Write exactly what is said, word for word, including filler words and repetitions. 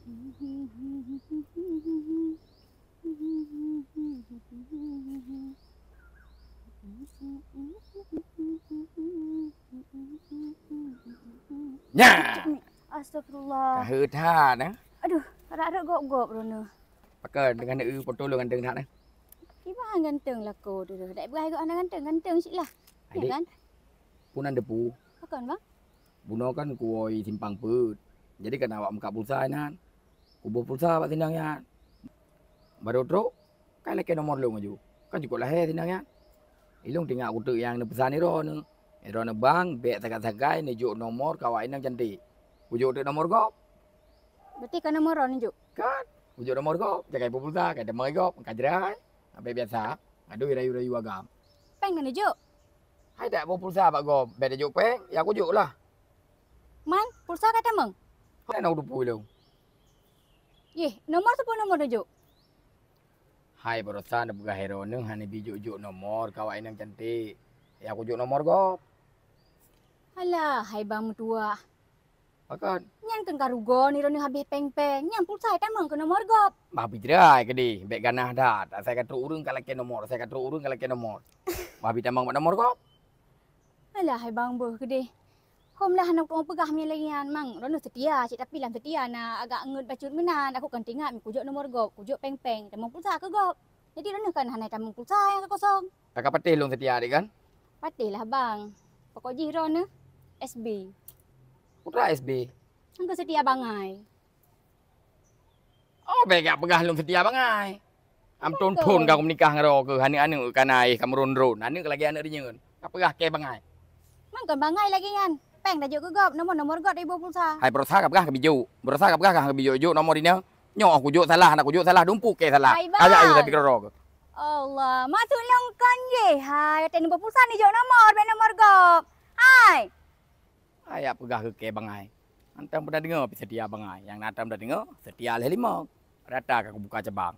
Nya! Astagfirullah. Ka heuet that, eh? Aduh, rhot-rhot gob-gob droeneuh. Pakon, deungon eu foto lôn ganteng that, eh? Kiban ganteng lakoe tu. Dak beugai gob hana ganteng, ganteng cit lah. Ya kan? Peue nan teupeue? Pakon, Bang? Bunoe kan kuwoe simpang peuet. Jadi kan awak meukat pulsa inan. Kuboh pulsa bak sinan nyan. Barô trok, kai lakée nomor lôn laju. Kan cukôp lahé sinan nyan. Ilôn teuingat kuteuk nyang neupeusan droeneuh. Droeneuh, "Bang, bék sagai-sagai neujok nomor keu awak inong cantik." Kujok teuk nomor gob. Berarti ka nomor droeneuh jok? Kan. Kujok nomor gob, jagai pulsa, kai tamong gob, ka jrai. Abéh biasa, adoe rayu-rayu agam. Péng na neujok? Hai dak boh pulsa bak gob, bék neujok péng, ya kujok lah. Man, pulsa ka tamong? Hai na udupu ilôn. Yeh, nomor sapeue nomor neujok? Hai, barosa neupeugah droeneuh hana bijok-jok nomor keu awak inong cantik. Ya kujok nomor gob. Alah, hai bang meutuwah. Pakon? Nyan keuh ka rugoe ni droeneuh habéh péng-péng. Nyan pulsa tamong keu nomor gob. Bah bijrai keudeh, bék ganah that. Asai ka trok ureuëng ka lakée nomor, asai ka trok ureuëng ka lakée nomor. Bah bi tamong bak nomor gob. Alah, hai bang beuh keudeh. Hom lah hana kupeugah meunyoe lagée nyan, mang droeneuh seutia cit, tapi lam seutia na agak ngeut bacut meunan. Aku kan teuingat meunyoe kujok nomor gob, kujok péng-péng, tamong pulsa keu gob. Jadi droeneuh kan hana tamong pulsa nyang ka kosong. Ka, ka patéh lôn seutia deh kan? Patéh lah bang. Pokok jih droeneuh S B. Putra S B. Engkau seutia bangai. Oh, bék jak peugah lôn seutia bangai. Am thon-thon ka meunikah ngon droe keuh, aneuk-aneuk ka na ayah ka meuron-ron, aneuk lagée aneuk reunyeun. Ka peugah kée bangai. Man kon bangai lagée nyan. Péng tajok keu gob, nomor-nomor gob iboh pulsa. Hai, barosa ka peugah ka bijok. Barosa ka peugah ka bijok-jok nomor inong. Nyoe kujok salah, na kujok salah, dumpu kée salah. Hai, bang. Kajak ayu tapi keudroe keuh. Allah, maksud lôn kon jih. Hai, watée neuboh pulsa neujok nomor, bék nomor gob. Hai. Ayak peugah keu kée bangai. Hantom peudeungoe pih seutia bangai. Nyang na hantom peudeungoe, seutia lhée limong. Rata ka kubuka cabang.